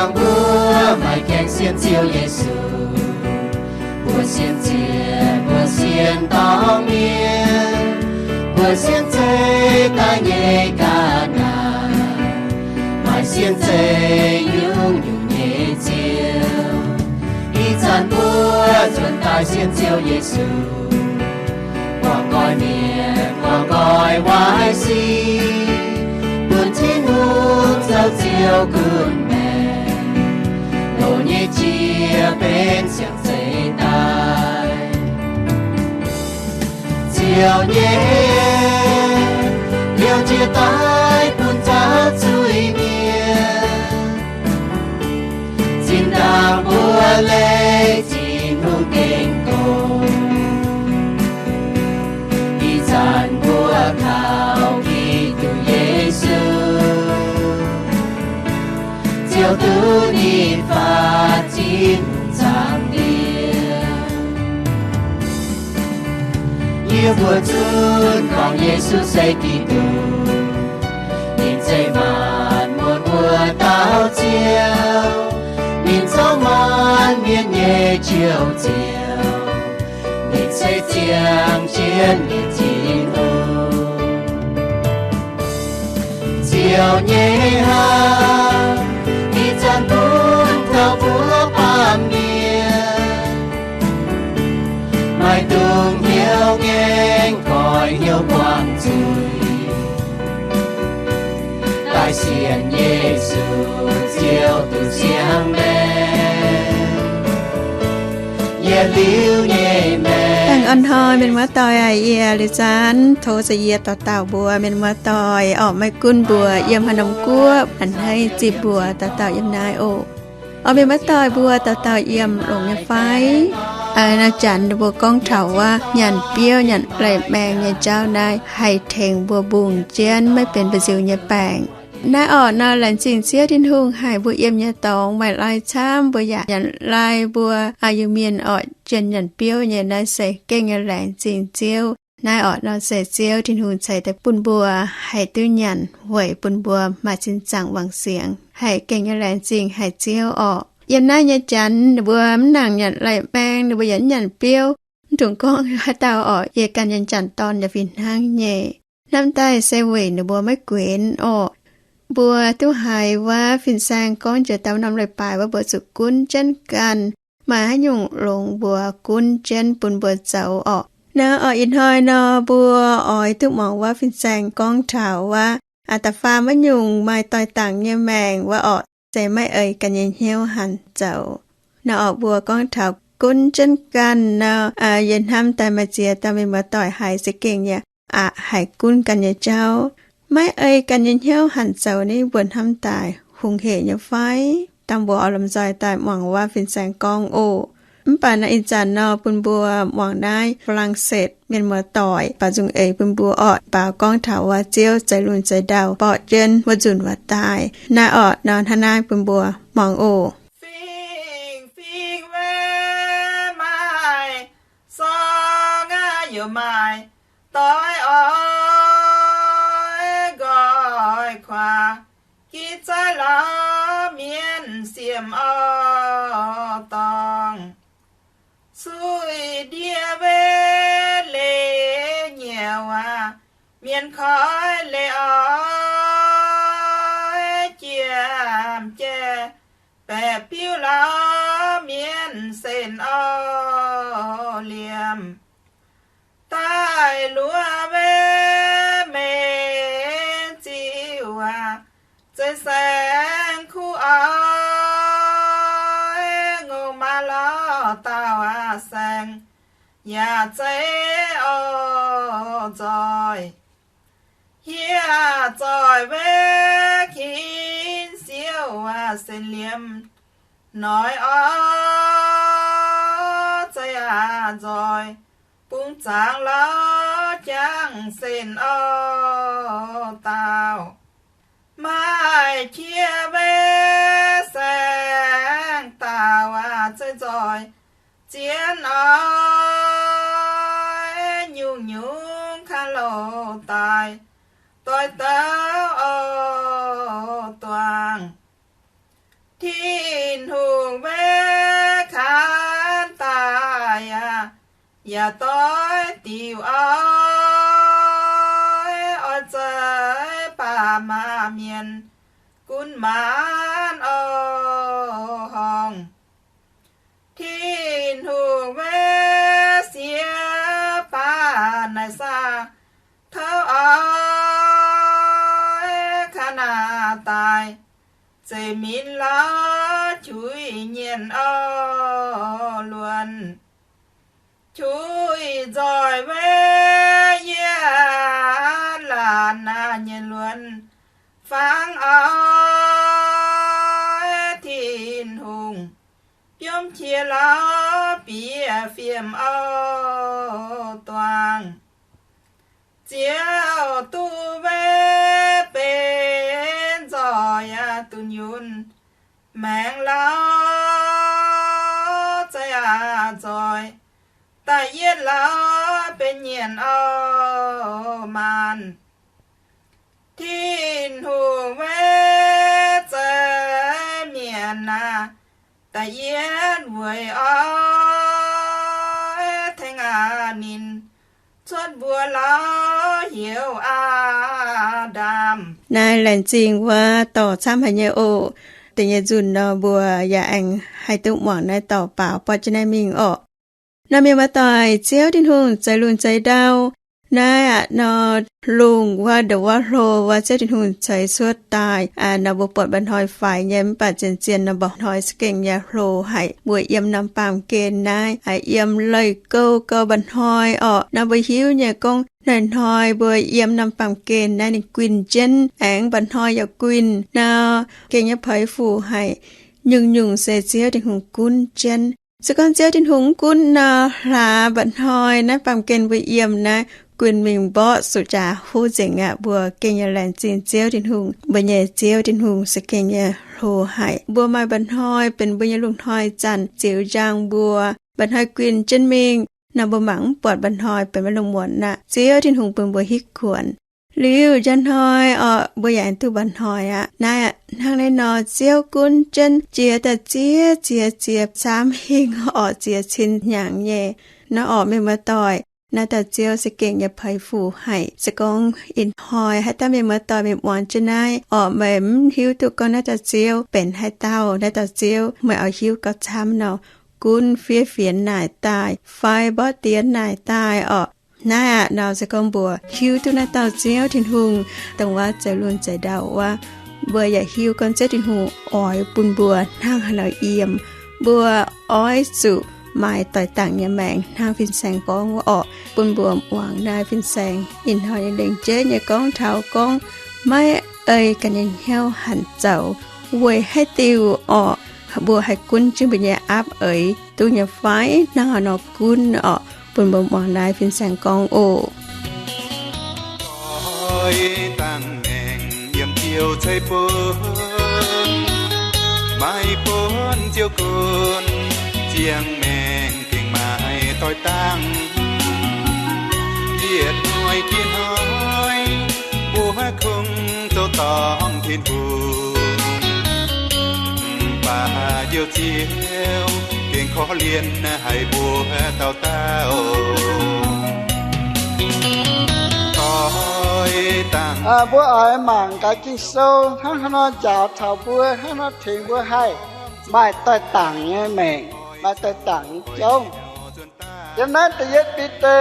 Mbuo maaih gaengh sienx Ziouv Yesu, mbuo sienx ziec, mbuo sienx dorngx mienh, mbuo sienx zeiv daaih nyei ga'naaiv, maaih sienx zeiv nyungc-nyungc nyei Ziouv. Ih zanc mbuo nzuonx daaih sienx Ziouv Yesu, guangc nqoi mienh, guangc nqoi waaic sic, bun Tin-Hungh zoux Ziouv gunv maengc, loz nyei jiex benx siang-zeix daaih. Ziouv nyei hnyouv jiex daaih bun zaux zuiz-mienh, zinh ndaangc mbuo leih Tin-Hungh gengh gorngv. Ih zanc mbuo kaux Giduc Yesu, Ziouv duqv ninh faatv Tin-Hungh zaangc Diex. Yie mbuo zunv gorngv Yesu se Giduc, ninh se maanc muotc wuov dauh Ziouv, ninh zoux maanc mienh nyei Njoux Ziouv, ninh se ziangh jienv nyei Tin-Hungh. Ziouv nyei haav ih zanc bun taux mbuo baamh mienh, maaih dungz hnyouv ngaengc, goix hnyouv buangh zuiz, daaih sienx Yesu Ziouv duqv siang maengc. Yietc liuz nyei maengc. Baengh orn hnoi mienh muoz-doic aac, yie liuz zanc tov za'yie dauh dauh mbuo mienh muoz-doic orqc, maiv gunv mbuo yiem haaix norm guoqv, a'hneiv zipv mbuo dauh dauh yiem naaiv oc. Orqc, mienh muoz-doic mbuo dauh dauh yiem longx nyei fai? Aa, naaiv janx ninh mbuo gorngv taux wuov nyanc biouv nyanc leiz-maeng nyei jauv naaiv haih tengx mbuo mbungh jienv maiv benx mba'nziu nyei baengc. Naaiv orqc nor, laengz zingh Ziouv Tin-Hungh haic, mbuo yiem nyei dorngx maaih lai camv, mbuo yaac nyanc lai, mbuo aa Iu-Mienh orqc, jienh nyanc biouv nyei naaiv se gengh nyei laengz zingh Ziouv. Naaiv orqc nor se Ziouv Tin-Hungh ceix daaih bun mbuo haih duqv nyanc weic bun mbuo maaih sin zaangc wangc siangx, haih gengh nyei laengz zingh haic Ziouv orqc. Yiem naaiv nyei janx ninh mbuo mv nangc nyanc leiz-maeng, ninh mbuo yaac mv nyanc biouv. Mv dungx gorngv haaix dauh orqc, yie ganh nyei janx-dorn yaac fih hnangv nyei. Hnamv daaih se weic ninh mbuo maiv guenx orqc. Mbuo duqv haiz wuov fin-saeng gorngv jiex dauh norm leiz-baaix wuov mbuo zuqc gunv jienv ganh, maaih haaix nyungc longx mbuo gunv jienv bun mbuo zoux orqc. Naaiv orqc, ih hnoi nor mbuo oix duqv muangx wuov fin-saeng gorngv taux wuov, aa, da'faam maiv nyungc maaih doix-dangc nyei maengc wuov orqc, se maiv ei ganh nyei hnyouv hanc zoux. Naaiv orqc, mbuo gorngv taux gunv jienv ganh nor, aa, yie hnamv daaih maaih ziex dauh mienh muoz-doic haiz se gengh nyei aqc haiz gunv ganh nyei jauv, maiv ei ganh nyei hnyouv hanc zoux ni, mbuo hnamv daaih hungh hec nyei fai? Dangh mbuo oix lomh nzoih daaih muangx wuov fin-saeng gorngv oc. Mv baac naaiv ih zanc nor bun mbuo muangx naaiv Faa^lang^setv mienh muoz-doic baaux nzung eix bun mbuo orqc, baaux gorngv taux wuov Ziouv zeix lunx zeix ndau borqv jienv wuov nzunc waac daaih. Naaiv orqc nor hnangv naaiv bun mbuo muangx oc. Fingx-fingx Wei maaih, Sorng aav yaac maaih, doix oix nqoi kuaax, gitv zaaiv lorz mienh siemv orv dorngh. Suiv-ndiev Wei leiz nyouc aac, mienh koi leiz oix jiemh jai, baeqc biuv lorz mienh sen orv liemh. Daaih luov Wei meix ziuh aac, zeiz saeng kuv oix, ngongh maaz lorz dauh aac saeng, yaac zeiz orv nzoih. Hieh zoih Wei kin siouv aac sen liemh, noic orv zeiz aac nzoih, bungx zaangc lorz jangv sen orv dauh. Maaih qiex Wei saeng dauh aac zeiz nzoih, zien oix nyungc-nyungc ka'loh daaih, doix douc orv duangh. Tin yaac doix diuc oix, oix zeiz baac maaih mienh gunv maanc oix horngh. Tin-Hungh maiv siex baac naaic saah tov oix kaav naaic daaih, zeiz minc lauh qiuix nyienh oix luonx, qiuix nzoih maiv yie laanh naaic nyienh luonx fangx oix. Tin-Hungh biomv qiex lauh bieqc fiem oix duangh, ziouc duqv maiv benx nzoih yaac dunh yunh maengx lauh za'eix nzoih da'yietv lauh benx nyienh oix maanc. Tin-Hungh maiv zeiz mienh naaic da'yietv weic oix tengx aqc ninh cuotv mbuo lauh heuc Aa^ndam. Naaiv laengz zingh wuov dorh camv haic nyei oc. Da'nyeic nzunc nor mbuo yaac aengx haih duqv muangx naaiv dorh baaux buatc jienv naaiv mingh orqc. Nor mienh muoz-doic, Ziouv Tin-Hungh zeix lunx zeix ndau. Naaiv aqv nor, lungh wuov ndongc wuov hlo wuov Ziouv Tin-Hungh ceix cuotv daaih nor mbuo buatc mba'hnoi faix nyei, mv baac zien zien nor mba'hnoi za'gengh yaac hlo haic. Mbuo yiem norm baamh gen naaiv yiem leih gouv gouv mba'hnoi orqc. Nor mbuo hiuv nyei gorngv hnoi-hnoi mbuo yiem norm baamh gen naaiv ninh guinh jienv, aengx mba'hnoi yaac guinh nor, gengh nyei peix fuc haic. Nyungc-nyungc se Ziouv Tin-Hungh gunv jienv. Se gorngv Ziouv Tin-Hungh mv gunv nor, hlaax mba'hnoi naaiv baamh gen mbuo yiem naaiv guinh mingh mborqv zuqc jaax huv nzengc aqv. Mbuo gengh nyei laengz zingh Ziouv Tin-Hungh. Mbuo nyei Ziouv Tin-Hungh se gengh nyei hlo haic. Mbuo maaih mba'hnoi benx mbuo nyei lungh hnoi zanc ziux njang mbuo. Mba'hnoi guinh jienv mingh nor mbuo mangc mv buatc mba'hnoi benx maiv lungh muonz aqv. Ziouv Tin-Hungh bun mbuo hitv kuonx. Liuz njang hnoi orqc, mbuo yaac aengx duqv mba'hnoi aqv. Naaiv hnangv naaiv nor, Ziouv gunv jienv jiex daaih ziex ziex ziex camv hingh orqc, ziex cin hnyangx nyei. Naaiv orqc, mienh muoz-doic, naaiv dauh Ziouv se gengh nyei peix fuc haic. Se gorngv ih hnoi haaix dauh mienh muoz-doic meih muangx jienv naaiv orqc, meih mv hiuv duqv gorngv naaiv dauh Ziouv benx haaix dauh, naaiv dauh Ziouv meih oix hiuv gauh camv nor, gunv fiev fienx naaic daaih fai mborqv dienx naaic daaih orqc. Naaiv aqv nor, se gorngv mbuo hiuv duqv naaiv dauh Ziouv Tin-Hungh dongh wuov zeix lunx zeix ndau wuov, mbuo yaac hiuv gorngv Ziouv Tin-Hungh oix bun mbuo hnangv haaix nor yiem. Mbuo oix zuqc maaih doix-dangc nyei maengc hnangv fin-saeng gorngv wuov orqc. Bun mbuo muangx naaiv fin-saeng ih hnoi nyei lengc jeiv nyei gorngv taux gorngv maiv ei ganh nyei hnyouv hanc zoux weic haaix diuc orqc, mbuo haih gunv jienv mbuo nyei aapv eix duqv nyei fai hnangv haaix nor gunv orqc. Bun mbuo muangx naaiv fin-saeng gorngv oc. Doix-dangc maengc yiem Ziouv ceix bun, maaih bun Ziouv gunv, ziangh maengc gengh maaih doix-dangc. Yietc hnoi jiex hnoi, mbuo kungx zoux dorngc Tin-Hungh. Mv baac Njoux Ziouv gengh korv-lienh haic mbuo dauh dauh. Doix-dangc. Mbuo oix mangc gaax Ging-Sou hnangv haaix nor njaaux taux mbuo, hnangv haaix nor tengx mbuo haih maaih doix-dangc nyei maengc, maaih doix-dangc nyei jauv. Yiem naaiv da'yietv Bide,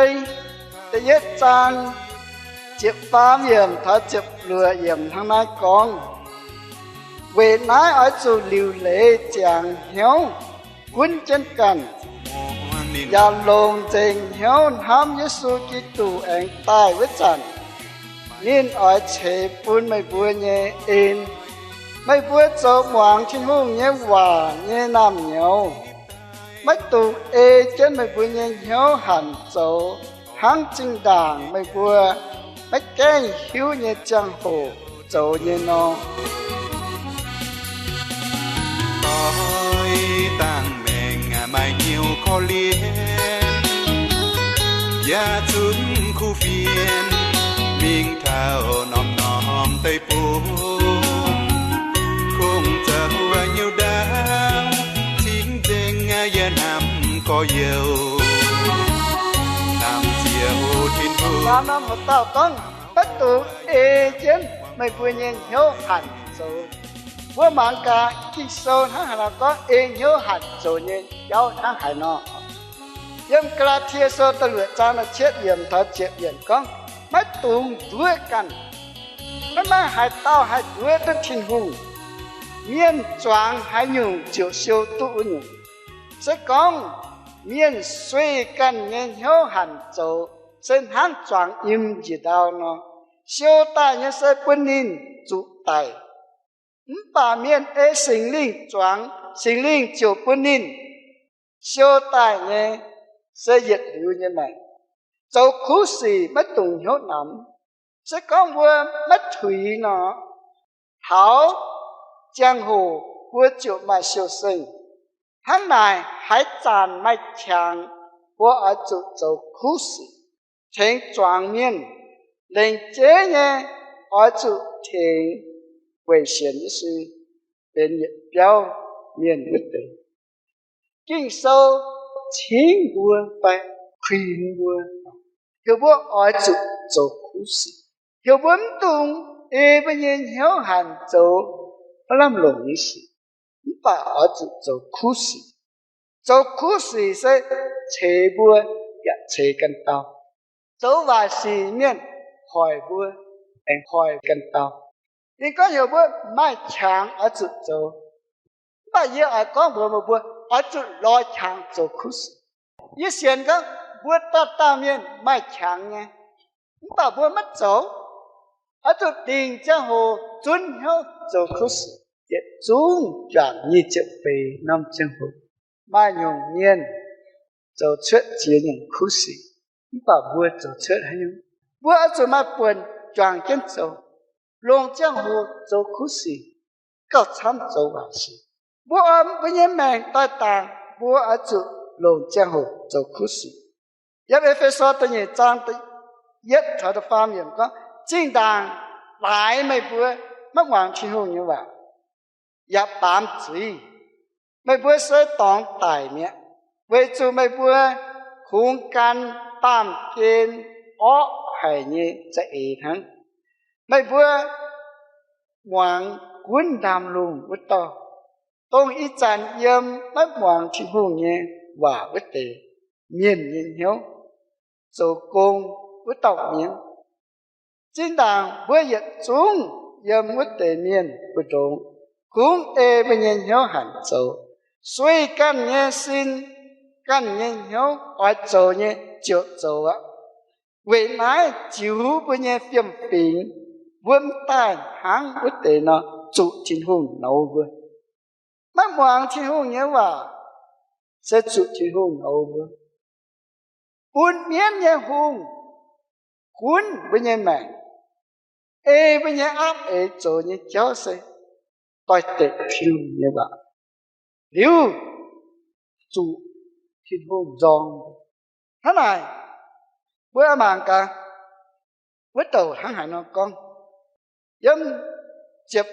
da'yietv zaang, ziepc faam yiemc taux ziepc luoqc yiemc hnangv naaiv gorngv, weic naaiv oix zuqc liuc leiz ziangx hnyouv gunv jienv ganh, yaac longc nzengc hnyouv hnamv Yesu Giduc aengx daaih wuov zanc, ninh oix ceix bun meih mbuo nyei en. Meih mbuo zoux muangx Tin-Hungh nyei waac nyei naamh nyouz, maiv dungx ei jienv meih mbuo nyei hnyouv hanc zoux hnangv zinh ndaangc meih mbuo maiv gaengh hiuv nyei ziangh hoc zoux nyei nor. Doix-dangc maengc maaih hnyouv korv-lienh, yaac zunc kuv fienx mingh taux norm-norm deic-bung, kungx zoux hnyouv ndaauv cingv nzengc yie hnamv gorx-youz. Tin-Hungh naaiv norm haaix dauh gorngv maiv dungx ei jienv meih mbuo nyei hnyouv hanc zoux. Mbuo mangc gaax Ging-Sou hnangv haaix nor gorngv ei hnyouv hanc zoux nyei jauv hnangv haaix nor. Yiem Gaa^laa^tie Sou da'luoqc zaang da'cietv yiemc taux ziepc yiemc gorngv, maiv dungx nduov ganh. Maiv maaih haaix dauh haih nduov duqv Tin-Hungh. Mienh zuangx haaix nyungc ziouc siou duqv wuov nyungc. Se gorngv mienh sueih ganh nyei hnyouv hanc zoux, se hnangv zuangx im njiec ndau nor. Siou daaih nyei se bun ninh zuqc daic. Mv baac mienh ei Singx Lingh zuangx, Singx Lingh ziouc bun ninh siou daaih nyei se yietc liuz nyei maengc. Zoux kuv sic maiv dungx hnyouv namx. Se gorngv mbuo maiv tuix nor, taux ziangh hoc mbuo ziouc maaih siou-sengh. Hnangv naaic, haaix zanc maaih qangx, mbuo oix zuqc zoux kuv sic, tengx zuangx mienh. Lengc jeiv nyei, oix zuqc tengx weic sienx Yesu benx yietc biauv mienh wuov deix. Ging-Sou cingv mbuo fai kuinx mbuo, heuc mbuo oix zuqc zoux kuv sic. Heuc mbuo mv dungx ei mbuo nyei hnyouv hanc zoux maiv lamh longc nyei sic, mv baac oix zuqc zoux kuv sic. Zoux kuv sic se ceix mbuo yaac ceix ganh dauh. Zoux waaic sic mienh hoic mbuo, aengx hoic ganh dauh. Ninh gorngv heuc mbuo maaih qangx oix zuqc zoux. Mv baac yie oix gorngv mbuox meih mbuo, oix zuqc lorz qangx zoux kuv sic. Yie sienx gorngv mbuo dauh dauh mienh maaih qangx nyei, mv baac mbuo maiv zoux. Oix zuqc dingc ziangh hoc zunv hnyouv zoux kuv sic. Yietc zungv juangc nyic ziepc feix norm ziangh hoc, maaih nyungc mienh zoux cuotv ziex nyungc kuv sic, mv baac mbuo zoux cuotv haaix nyungc? Mbuo oix zuqc maaih buonc juangc jienv zoux, longc ziangh hoc zoux kuv sic, gauh camv zoux waaic sic. Mbuo oix mbuo nyei maengc doix dangc, mbuo oix zuqc longc ziangh hoc zoux kuv sic. Yiem E^fe^so da'nyeic zaang da'yietv taux da'faam yiemc gorngv, zinh ndaangc laaix meih mbuo maiv muangx Tin-Hungh nyei waac, yaac baamz zuiz, meih mbuo se dorngx daic mi'aqv, weic zuqc meih mbuo kungx gan baamh gen orqv haic nyei za'eix hnangv. Meih mbuo muangx gunv ndaamv-lungh wuov dauh, dongh ih zanc yiem maiv muangx Tin-Hungh nyei waac wuov deix mienh nyei hnyouv, zoux gong wuov dauh mi'aqv. Zinh ndaangc mbuo yietc zungv yiem wuov deix mienh mbu'ndongx kungx ei mbuo nyei hnyouv hanc zoux, sueih ganh nyei sin, ganh nyei hnyouv oix zoux nyei ziouc zoux aqv. Weic naaiv ziux mbuo nyei fiem-fingx, mbuo mv daaih hnangv wuov deix nor zuqc Tin-Hungh nouz mbuo. Maiv muangx Tin-Hungh nyei waac se zuqc Tin-Hungh nouz mbuo. Bun mienv nyei hungh gunv mbuo nyei maengc, ei mbuo nyei apv eix zoux nyei jauv se doix-dekc Tin-Hungh nyei waac, liuz zuqc Tin-Hungh nzorng. Hnangv naaic, mbuo mangc gaax, wuov douc hnangv haaix nor gorngv. Yiem ziepc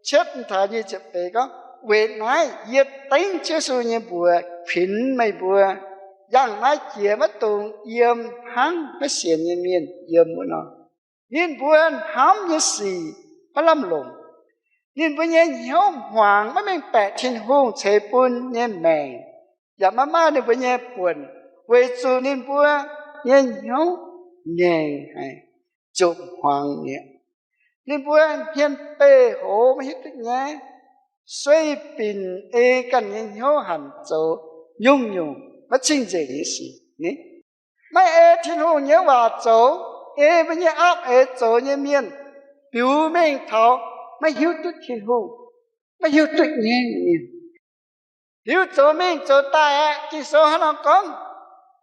cietv taux nyic ziepc feix gorngv, weic naaiv yie dengv Ziouv Yesu nyei mbuox kuinx meih mbuo, yangh naaiv jiex maiv dungx yiem hnangv maiv sienx nyei mienh yiem wuov nor. Ninh mbuo hnamv nyei sic maiv lamh longc. Ninh mbuo nyei hnyouv hmuangx maiv mengh baeqc Tin-Hungh ceix bun nyei maengc, yaac maiv maaih ninh mbuo nyei buonc, weic zuqc ninh mbuo nyei hnyouv ngaengc haic, ziouc hmuangx mi'aqv. Ninh mbuo hmien beih hoz maiv hiuv duqv nyaiv, sueih binc ei ganh nyei hnyouv hanc zoux nyungc-nyungc maiv cing-nzengc nyei sic. Maiv ei Tin-Hungh nyei waac zoux, ei mbuo nyei apv eix zoux nyei mienh biux mengh taux maiv hiuv duqv Tin-Hungh, maiv hiuv duqv nyaiv nyei mienh. Liuz zoux mingh zoux daaih aeqv, Ging-Sou hnangv nor gorngv.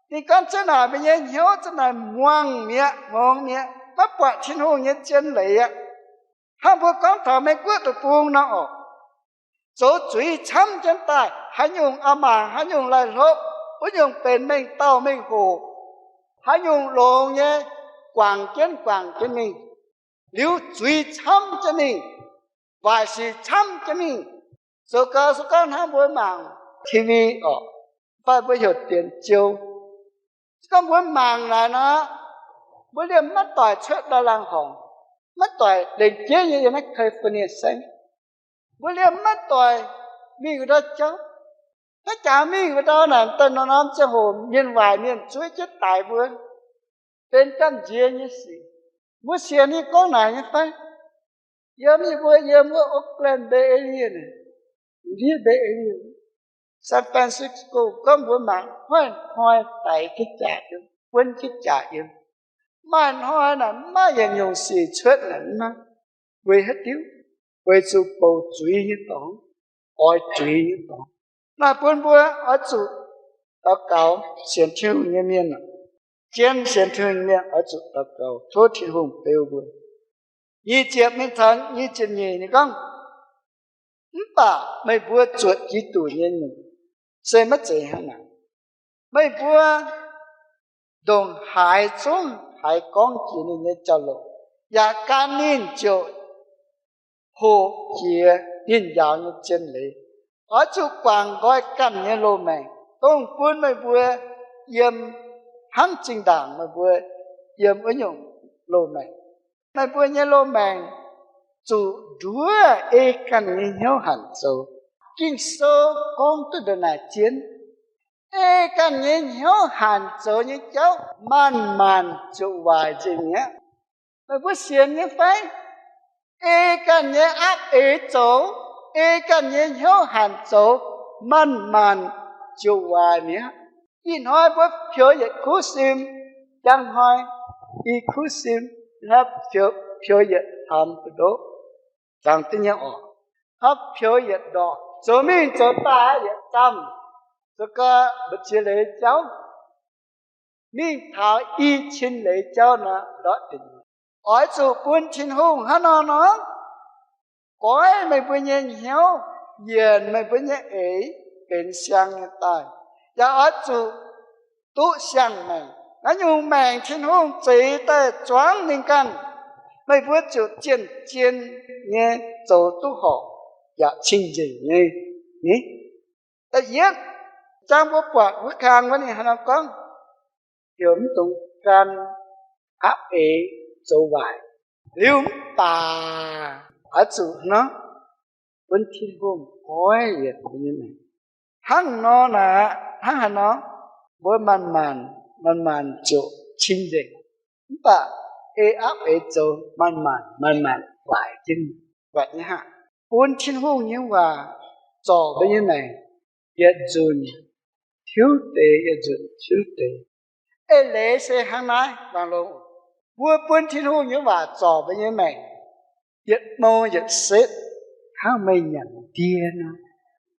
Ninh gorngv, zunv naaic mbuo nyei hnyouv zunv naaic muangh mi'aqv, hngongx mi'aqv, maiv buatc Tin-Hungh nyei zien leiz aqv. Hnangv mbuo gorngv taux Meiv Guoqv deic-bung nor orqc, zoux zuiz camv jienv daaih, haaix nyungc a'maangc, haaix nyungc laih hlopv, wuov nyungc benx mengh dauh mengh hoc, haaix nyungc longx nyei, guangc jienv guangc jienv mingh, liuz zuiz camv jienv mingh, waaic sic camv jienv mingh. Zoux gau se gorngv hnangv mbuo mangc T V orqc, fai mbuo heuc dienx jou, se gorngv mbuo mangc naaic nor, Mbuo liemh maiv doic cuotv ndau laangz horngc, maiv doic lengc jeiv nyei yiem naaiv California saengv. Mbuo liemh maiv doic mingh wuov ndau jauv. Maiv jaax mingh wuov ndau naaic, daaih norm-norm ziangh hoc mienh waaic mienh zuov jienv daix mbuo, benx gamh nziex nyei sic. Mbuo sienx ninh gorngv naaic nyei fai? Yiem yie mbuo yiem wuov Oakland Bay Area, ndiev Bay Area, San Francisco, gorngv mbuo mangc hnoi-hnoi daix jienv jaax yiem, buonv jienv jaax yiem. Maaih hnoi naaic maiv maaih yietc nyungc sic cuotv naaic maiv maaih. Weic haaix diuc? Weic zuqc bouc zuiz nyei dorngx, oix zuiz nyei dorngx. Naaic bun mbuo oix zuqc daux gaux, sienx Tin-Hungh nyei mienh, zien sienx Tin-Hungh nyei mienh oix zuqc daux gaux tov Tin-Hungh beu mbuo. Nyic ziepc mingh taux nyic ziepc nyeic ninh gorngv, mv baac meih mbuo zuotc Giduc nyei nyungc se maiv zeiz hnangv naaic. Meih mbuo ndongc haaix zungv haiz gorngv jiex ninh nyei jauv-louc, yaac gan ninh ziouc hoqc jiex ninh njaaux nyei zien leiz. Oix zuqc guangc nqoi ganh nyei loz-maengc, dongh bun meih mbuo yiem hnangv zinh ndaangc meih mbuo yiem wuov nyungc loz-maengc. Meih mbuo nyei loz-maengc zuqc nduov ei ganh nyei hnyouv hanc zoux. Ging-Sou gorngv duqv ndongc naaic zien, ei ganh nyei hnyouv hanc zoux nyei jauv manc-manc ziouc waaic nzengc mi'aqv. Meih mbuo sienx nyei fai? Ei ganh nyei aapv eix zoux, ei ganh nyei hnyouv hanc zoux, manc-manc ziouc waaic mi'aqv. Ih hnoi mbuo peux yietc kuv sim, njang hnoi i kuv sim, hnangv peux yietc hnoi mbu'ndoqv zangx duqv nyei oc. Hnangv peux yietc ndorqc, zoux mingh zoux daaih yietc zaamh, zoux gau mbu'ziex leiz jauv, mingh taux i cin leiz jauv nor ndortv deix. Oix zuqc bun Tin-Hungh hnangv nor nor goiv meih mbuo nyei hnyouv, yienc meih mbuo nyei eix benx siang nyei daaih, yaac oix zuqc duqv siang-maengc. Naaiv nyungc maengc Tin-Hungh zeix daaih zuangx ninh ganh, meih mbuo ziouc zien-zien nyei zoux duqv horpc yaac cing-nzengc nyei. Ni, da'yietv, jang mbuo buatc wuov kang wuov ninh hnangv nor gorngv, heuc mv dungx gan aapv eix zoux waaic. Liuz mv baac oix zuqc hnangv bun Tin-Hungh goiv yietc mbuo nyei maengc. Hnangv nor naaic, hnangv haaix nor, mbuo manc-manc, manc-manc ziouc cing-nzengc. Mv baac ei aapv eix zoux manc-manc, manc-manc waaic jienv. Buatc nyei haic. Bun Tin-Hungh nyei waac zorc mbuo nyei maengc, yietc nzunc tiuv deix, yietc nzunc tiuv deix. Eix leiz se hnangv naaiv, wangc longx. Mbuo bun Tin-Hungh nyei waac zorc mbuo nyei maengc, yietc mou yietc setv, hnangv meih nyanc ndie nor.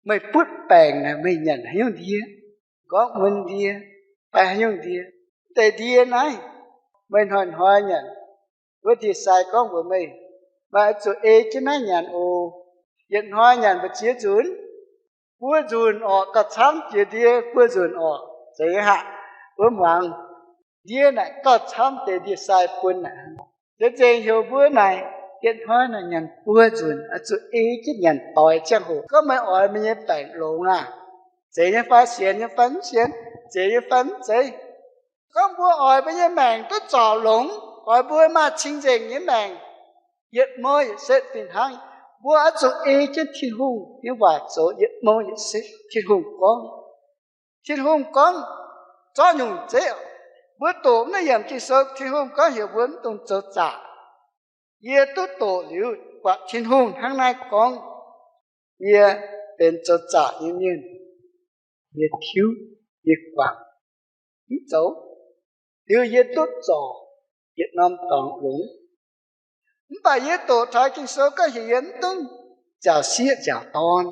Meih butv baengc naaic meih nyanc haaix nyungc ndie? Gorngv mun ndie fai haaix nyungc ndie? Deix ndie naaiv meih hnoi-hnoi nyanc. Wuov ndie-sai gorngv mbuox meih, meih oix zuqc ei jienv naaiv nyanc oc. Yietc hnoi nyanc mbu'ziex nzunc? Buo nzunc orqc, gauh camv jiex ndie buo nzunc orqc. Zeiz nyei haic. Wuov muangx, ndie naaic gauh camv deix ndie-sai bun naaic. Nzengc-nzengc heuc mbuo naaic, yietc hnoi naaic nyanc buo nzunc, oix zuqc ei jienv nyanc doix ziangh hoc. Gorngv meih oix meih nyei baengc longx aah, zeiz nyei fai sienx nyei fai mv sienx, zeiz nyei fai mv zeiz. Gorngv mbuo oix mbuo nyei maengc duqv zorc longx, oix mbuo maaih cing-nzengc nyei maengc, yietc mou yietc setv fih hnangv. Mbuo oix zuqc ei jienv Tin-Hungh nyei waac zoux yietc mou yietc setv. Tin-Hungh gorngv, Tin-Hungh gorngv zorqv nyungc zeiv. Mbuo doqc mv naaiv yiemc Ging-Sou, Tin-Hungh gorngv heuc mbuo mv dungx zoux zaqc. Yie duqv doqc liuz buatc Tin-Hungh hnangv naaiv gorngv, yie benx zoux zaqc nyei mienh. Yie tiuv, yie guangc, mv zoux. Liuz yie duqv zorc yietc norm dorngx longx. Mv baac yie doqc taux Ging-Sou gorngv heuc yie mv dungx nziaauc sieqv nziaauc dorn.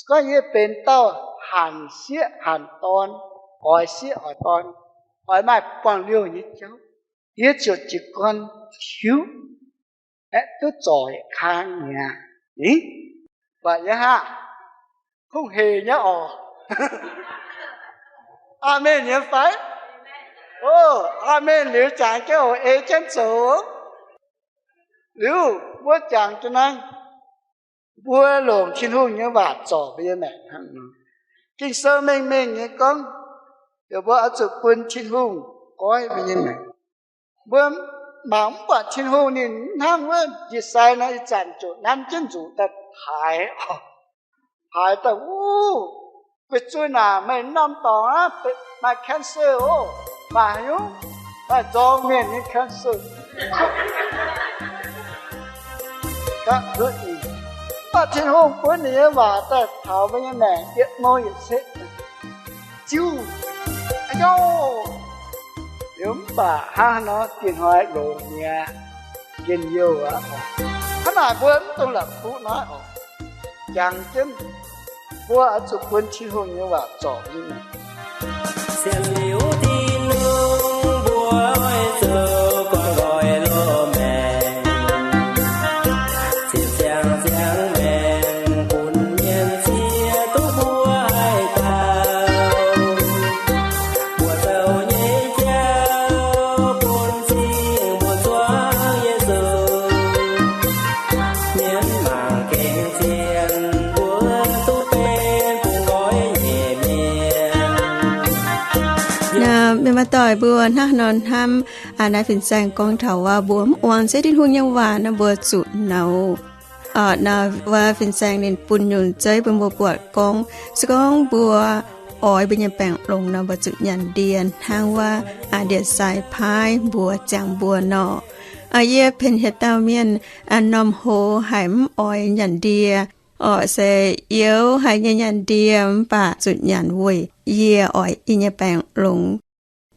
Gorngv yie benx dauh hanc sieqv hanc dorn, oix sieqv oix dorn, oix maaih buangh liouh nyei jauv. Yie ziouc jiez gorn tiuv, aeqv, duqv zorc yietc kang mi'aqv. Ni, buatc nyei haic. Kungx hec nyei orqc. Aamen nyei fai? O, aamen liuz jangx jienv oc, ei jienv zoux. Liuz mbuo jangx jienv naaiv, mbuo longc Tin-Hungh nyei waac zorc mbuo nyei maengc hnangv nor. Ging-Sou mengh mengh nyei gorngv, heuc mbuo oix zuqc bun Tin-Hungh goiv mbuo nyei maengc. Mbuo mangc mv buatc Tin-Hungh ninh hnangv wuov Ye^saa^yaa nor, ih zanc ziouc nanv jienv nzuqc daaih paaix, paaix daaih wuov, Guei-zuiz naaic meih norm dorngx aqv, maaih cancer oc, maaih haaix nyungc, maaih nzorng mienh nyei cancer. Mv baac Tin-Hungh bun ninh nyei waac daaih taux mbuo nyei maengc yietc mouh yietc setv ziuv, aa, liuz mv baac hnangv haaix nor, diex hnoi longx mi'aqv, njien-youh aqv. Hnangv naaic mbuo mv dungx la'kuqv naaiv oc. Jangx jienv, mbuo oix zuqc bun Tin-Hungh nyei waac zorc nyei maengc. Sienx liuz Tin-Hungh mbuo oix zoux gorngv nqoi loz-maengc, zinh ziangx ziangx maengc bun mienh ziex duqv mbuo haih daauh. Mbuo zoux nyei jauv bun Singx Muoz-Zuangx Yesu, mienh mangc gengh zien mbuo duqv benx bungx nqoi nyei mienh. Mienh maaih doic mbuo hnangv haaix nor hnamv, aa, naaiv fin-saeng gorngv taux waac mbuo mv muangx Ziouv Tin-Hungh nyei waac nor mbuo zuqc nouz. Orqc, naaiv fin-saeng ninh bun nyungc zeiv bun mbuo buatc gorngv, se gorngv mbuo oix mbuo nyei baengc longx nor mbuo zuqc nyanc ndie hnangv wuov ndie-sai paaiv mbuox ziangx mbuo nor. Yie benx yietc dauh mienh, norm hoz haiz mv oix nyanc ndie, orqc, se youz haiz nyei nyanc ndie mv baac zuqc nyanc weic yie oix yie nyei baengc longx.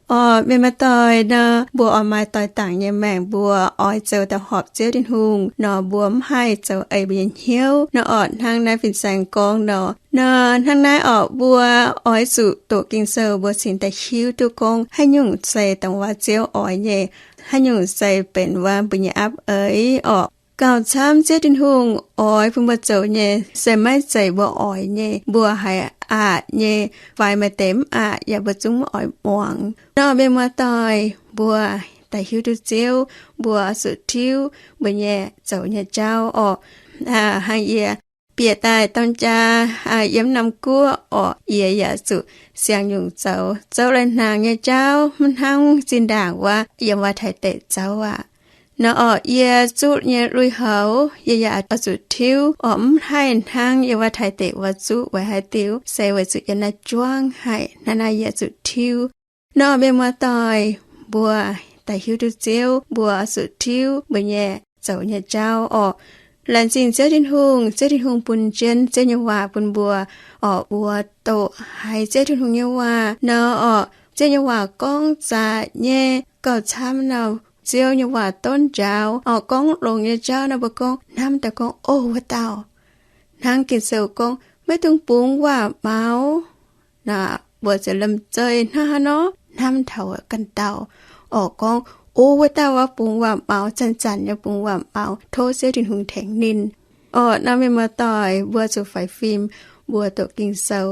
Orqc, mienh maaih doic nor, mbuo oix maaih doix-dangc nyei maengc, mbuo oix zoux daaih horpc Ziouv Tin-Hungh nor, mbuo mv haih zoux eix mbuo nyei hnyouv nor. Orqc, hnangv naaiv fin-saeng gorngv nor, nor hnangv naaiv orqc, mbuo oix zuqc doqc Ging-Sou mbuo cingx daaih hiuv duqv gorngv haaix nyungc se dongh wuov Ziouv oix nyei, haaix nyungc se benx wuov mbuo nyei aapv eix orqc. Gauh camv Ziouv Tin-Hungh oix bun mbuo zoux nyei se maiv zeiz mbuo oix nyei, mbuo haiz aqc nyei, fai maaih deix mv aqc yaac mbuo zungv mv oix muangx. Nor mienh muoz-doic, mbuo daaih hiuv duqv Ziouv, mbuo zuqc tiuv mbuo nyei zoux nyei jauv orqc. Hnangv yie bieqc daaih dorng jaa yiem norm guoqv orqc, yie yaac zuqc siang-nyungc zoux, zoux lai-hnaangx nyei jauv, mv hnangv zinh ndaangc wuov yiem wuov Taiv deic zouv aqv. Nor orqc, yie zuqv nyei lui-houx yie yaac oix zuqc tiuv orqc, mv haih hnangv yiem wuov Taiv deic wuov zuqv. Weic haaix diuc? Se weic zuqc yiem naaiv juangv haic. Hnangv naaiv yie zuqc tiuv. Nor mienh muoz-doic, mbuo daaih hiuv duqv Ziouv, mbuo zuqc tiuv mbuo nyei zoux nyei jauv orqc. Laengz zingh Ziouv Tin-Hungh, Ziouv Tin-Hungh bun jienv Ziouv nyei waac bun mbuo orqc. Mbuo doqc haiz Ziouv Tin-Hungh nyei waac nor orqc, Ziouv nyei waac gorngv zaqc nyei. Gauh camv nor, Ziouv nyei waac donv njaaux orqc, gorngv longx nyei jauv nor, mbuo gorngv hnamv daaih gorngv, O, wuov dauh, hnangv Ging-Sou gorngv, maiv dungx bungx waac-maux. Naaic mbuo ziouc lamh zeih hnangv haaix nor hnamv taux ganh dauh orqc, gorngv, O, wuov dauh wuov bungx waac-maux, zanc-zanc nyei bungx waac-maux, tov Ziouv Tin-Hungh tengx ninh. Orqc, nor mienh muoz-doic, mbuo zuqc faix fim, mbuo doqc Ging-Sou.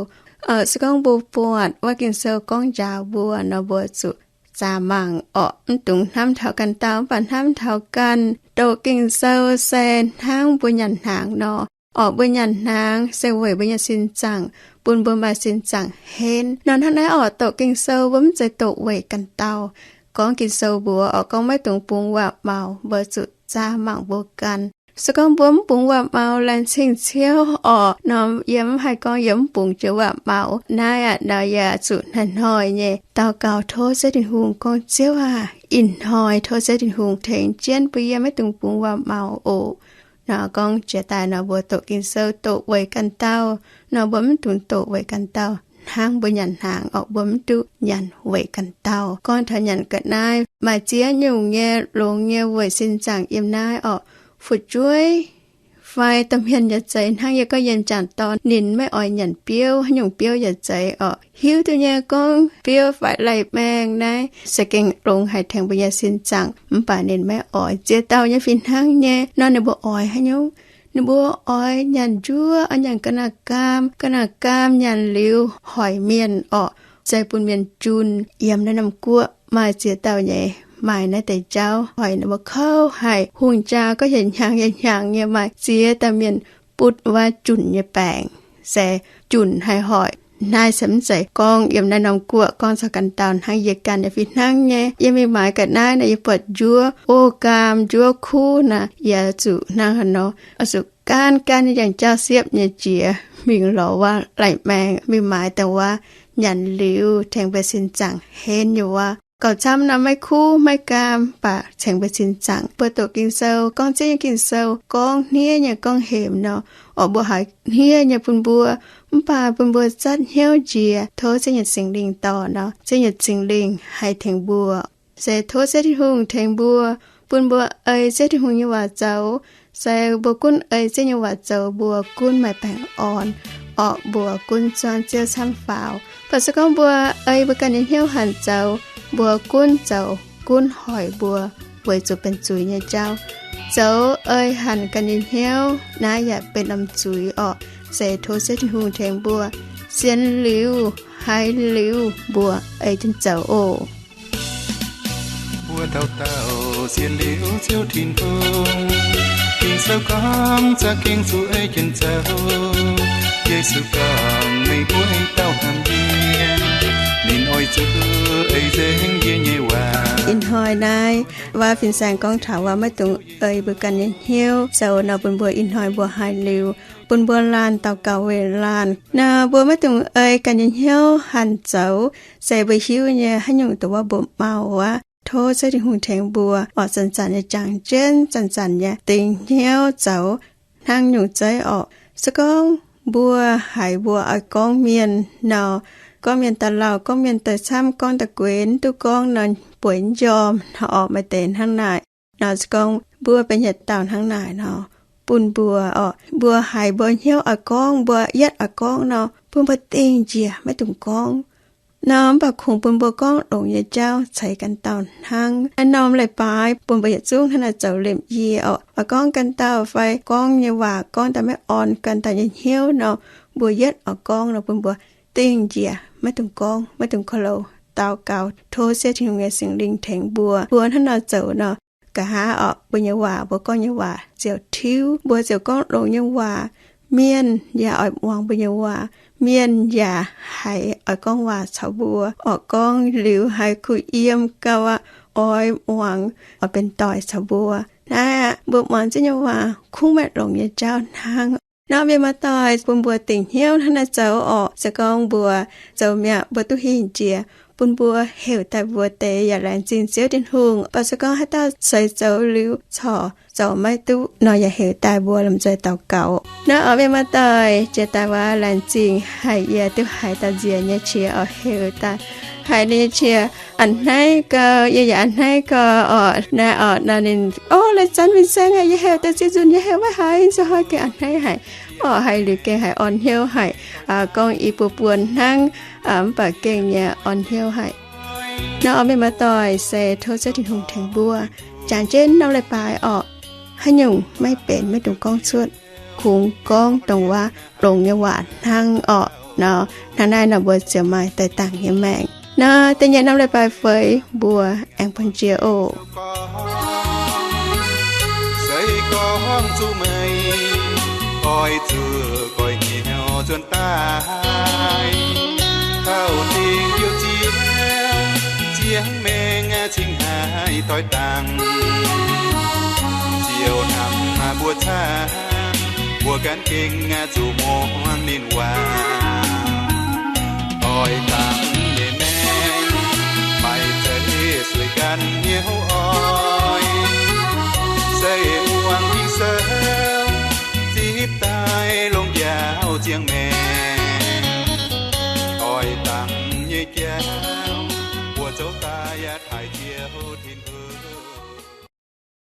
Se gorngv mbuo buatc wuov Ging-Sou gorngv njaaux mbuo nor, mbuo zuqc zaah mangc orqc, mv dungx hnamv taux ganh dauh, mv baac hnamv taux ganh. Doqc Ging-Sou se hnangv mbuo nyanc hnaangx nor orqc, mbuo nyanc hnaangx se weic mbuo nyei sin zaangc, bun mbuo maaih sin zaangc henv. Nor hnangv naaiv orqc, doqc Ging-Sou mbuo mv zeiz doqc weic ganh dauh. Gorngv Ging-Sou mbuox orqc, gorngv maiv dungx bungx waac-maux, mbuo zuqc zaah mangc mbuo ganh. Se gorngv mbuo mv bungx waac-maux, laengz zingh Ziouv orqc, nor yie mv haih gorngv yie mv bungx jiex waac-maux. Naaiv aqv, nor yie zuqc hnoi-hnoi nyei daux gaux tov Ziouv Tin-Hungh gorngv, Ziouv aah, ih hnoi tov Ziouv Tin-Hungh tengx jienv bun yie maiv dungx bungx waac-maux oc. Nor gorngv jiex daaih nor, mbuo doqc Ging-Sou doqc weic ganh dauh nor, mbuo mv dungx doqc weic ganh dauh hnangv mbuo nyanc hnaangx orqc, mbuo mv duqv nyanc weic ganh dauh. Gorngv taux nyanc ga'naaiv, maaih ziex nyungc nyei longx nyei weic sin zaangc yiem naaiv orqc. Fu'jueiv fai domh mienh yaac zeiz hnangv yie gorngv yiem jangc dorn, ninh maiv oix nyanc biouv, haaix nyungc biouv yaac zeiz orqc. Hiuv duqv nyei gorngv biouv faix laih maengh naaiv se gengh longx haic tengx mbuo nyei sin zaangc, mv baac ninh maiv oix. Ziex dauh nyei fih hnangv nyei nor, ninh mbuo oix haaix nyungc? Ninh mbuo oix nyanc njuov, oix nyanc ga'naaiv gaam. Ga'naaiv gaam nyanc liuz hoic mienh orqc, se bun mienh junh. Yiem naaiv norm guoqv maaih ziex dauh nyei maaih naaiv deix jauv, hoic ninh mbuo kouv haic. Hungh jaa gorngv yietc hnyangx yietc hnyangx nyei maaih ziex dauh mienh butv wuov junc nyei baengc, se junc haih hoic. Naaiv se mv zeiz gorngv yiem naaiv norm guoqv gorngv caux ganh dauh hnangv, yie ganh yaac fih hnangv nyei. Yie mingh maaiz ga'naaiv naaic, yie buatc njuov o gaam, njuov kuv naaic, yie zuqc hnangv haaix nor, oix zuqc gaanv gaanv nyei yangh jauv siepv nyei jiex mingh lorz wuov lai-maeng, mingh maaiz dongh wuov nyanc liuz tengx mbuo sin zaangc henv nyei wuov. Gauh camv nor, maiv kuv maiv gaam, mv baac tengx mbuo sin zaangc. Mbuo doqc Ging-Sou, gorngv Ziouv nyei Ging-Sou gorngv hniev nyei, gorngv hemx nor, orqc, mbuo haiz hniev nyei bun mbuo, mv baac bun mbuo zatv hnyouv njiec, tov Ziouv nyei Singx Lingh dorh nor, Ziouv nyei Singx Lingh haih tengx mbuo. Se tov Ziouv Tin-Hungh tengx mbuo, bun mbuo ei Ziouv Tin-Hungh nyei waac zoux. Se mbuo gunv ei Ziouv nyei waac zoux, mbuo gunv maaih baengh orn, orqc, mbuo gunv zuangv Ziouv camv faaux. Mv baac se gorngv mbuo ei mbuo ganh nyei hnyouv hanc zoux, mbuo gunv zoux gunv hoic mbuo weic zuqc benx zuiz nyei jauv. Zoux ei hanc ganh nyei hnyouv, naaiv yaac benx norm zuiz orqc. Se tov Ziouv Tin-Hungh tengx mbuo sienx liuz, haiz liuz, mbuo ei jienv zoux oc. Mbuo dauh dauh sienx liuz Ziouv Tin-Hungh. Ging-Sou gorngv za'gengh zuqc ei jienv zoux. Yesu gorngv, Meih mbuo dauh hnamv yie, ninh oix zuqc ei nzengc yie nyei waac. Ih hnoi naaiv waac fin-saeng gorngv taux waac maiv dungx ei mbuo ganh nyei hnyouv zoux nor, bun mbuo ih hnoi mbuo haiz liuz, bun mbuo laanh daux gaux weic laanh nor, mbuo maiv dungx ei ganh nyei hnyouv hanc zoux. Se mbuo hiuv nyei haaix nyungc dongh wuov mbuo mau wuov, tov Ziouv Tin-Hungh tengx mbuo orqc, zanc-zanc nyei jangx jienv, zanc-zanc nyei dingc hnyouv zoux hnangv nyungc zeiv orqc. Se gorngv mbuo haiz mbuo oix gorngv mienh nor, gorngv mienh daaih lauh, gorngv mienh daaih camv, gorngv daaih gueix, mv duqv gorngv nor bueix njormh nor orqc, maaih deix hnangv naaic. Nor se gorngv mbuo benx yietc dauh hnangv naaic nor, bun mbuo orqc, mbuo haiz mbuo hnyouv oix gorngv, mbuo yietv oix gorngv nor, bun mbuo dingh njiec maiv dungx gorngv nor, mv baac kungx bun mbuo gorngv longx nyei jauv ceix ganh dauh hnangv. Naaiv norm leiz-baaix bun mbuo yietc zungv hnangv naaic zoux liemh yie orqc, oix gorngv ganh dauh fai gorngv nyei waac gorngv daaih maiv orn ganh dauh nyei hnyouv nor, mbuo yietv oix gorngv nor, bun mbuo dingh njiec maiv dungx gorngv, maiv dungx korv-loz, daux gaux tov Ziouv Tin-Hungh nyei Singx Lingh tengx mbuo. Mbuo hnangv nor zoux nor, nqa'haav orqc, mbuo nyei waac, mbuo gorngv nyei waac ziouc tiuv, mbuo ziouc gorngv longx nyei waac. Mienh yaac oix muangx mbuo nyei waac, mienh yaac haiz oix gorngv waac caux mbuo orqc, gorngv liuz haiz kuh yiem gauh aqv, oix muangx, oix benx doic caux mbuo. Naaiv aqv, mbuo muangx Ziouv nyei waac kungx maaih longx nyei jauv hnangv. Nor mienh muoz-doic, bun mbuo dingc hnyouv hnangv naaiv zoux orqc. Se gorngv mbuo zoux mi'aqv, mbuo duqv hingh jiex, bun mbuo heuc daaih mbuo deix yaac laengz zingh Ziouv Tin-Hungh. Baac se gorngv haaix dauh ceix zoux liuz corc zoux maiv duqv nor, yaac heuc daaih mbuo lomh nzoih daux gaux. Naaiv orqc, mienh muoz-doic, jiex daaih waac laengz zingh haic yie duqv haiz dauh nziex nyei qiex orqc, heuc daaih haiz ninh nyei qiex a'hneiv gau, yie yaac a'hneiv gau orqc. Naaiv orqc, nor ninh, O, lai zanc fin-saeng aah, yie heuc daaih ziex nzunc yie heuc maiv haiz, nzunc hnoi gengh a'hneiv haic orqc. Haiz liuz gengh haiz orn hnyouv haic, gorngv i buo buonc hnangv, mv baac gengh nyei orn hnyouv haic. Naaiv orqc, mienh muoz-doic, se tov Ziouv Tin-Hungh tengx mbuo jangx jienv norm leiz-baaix orqc. Haaix nyungc maiv benx maiv dungx gorngv cuotv, kungx gorngv dongh wuov longx nyei waac hnangv orqc. Nor, hnangv naaiv nor mbuo ziouc maaih daaih dangc nyei maengc. Nor, da'nyeic norm leiz-baaix feix mbuo aengx buangh jiex oc. Se gorngv zuqc meih oix zuqc goiv hnyouv nzuonx daaih, taux dingc biouv ziangx, ziangx maengx cingx haih doix dangh. Ziouv hnamv mbuo camv, mbuo gan gengh zuqc muangx ninh waac.